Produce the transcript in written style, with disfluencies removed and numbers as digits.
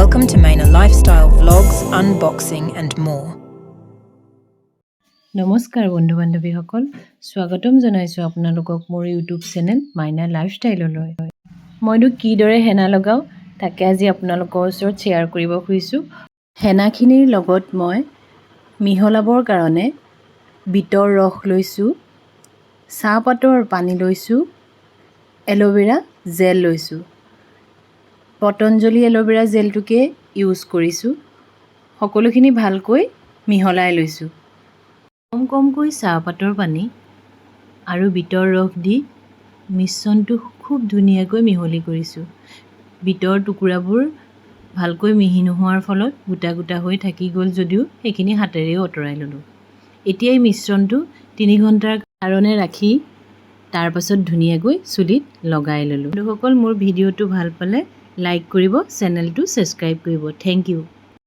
Welcome to Maina Lifestyle Vlogs, unboxing, and more. নমস্কাৰ বন্ধু বান্ধৱীসকল, স্বাগতম জনাইছোঁ আপোনালোকক মোৰ ইউটিউব চেনেল মাইনা লাইফষ্টাইললৈ। মইনো কিদৰে হেনা লগাওঁ, তাকে আজি আপোনালোকৰ ওচৰত শ্বেয়াৰ কৰিব খুজিছোঁ। হেনাখিনিৰ লগত মই মিহলাবৰ কাৰণে বিটৰ ৰস লৈছোঁ, চাহপাতৰ পানী লৈছোঁ, এল'ভেৰা জেল লৈছোঁ। পতঞ্জলি এল'ভেৰা জেলটোকে ইউজ কৰিছোঁ। সকলোখিনি ভালকৈ মিহলাই লৈছোঁ। কম কমকৈ চাহপাতৰ পানী আৰু বিটৰ ৰস দি মিশ্ৰণটো খুব ধুনীয়াকৈ মিহলি কৰিছোঁ। বিটৰ টুকুৰাবোৰ ভালকৈ মিহি নোহোৱাৰ ফলত গোটা গোটা হৈ থাকি গ'ল যদিও সেইখিনি হাতেৰেও আঁতৰাই ল'লোঁ। এতিয়া এই মিশ্ৰণটো 3 ঘণ্টাৰ কাৰণে ৰাখি তাৰপাছত ধুনীয়াকৈ চুলিত লগাই ল'লোঁ। বন্ধুসকল, মোৰ ভিডিঅ'টো ভাল পালে লাইক কৰিব, চেনেলটো ছাবস্ক্ৰাইব কৰিব। Thank U.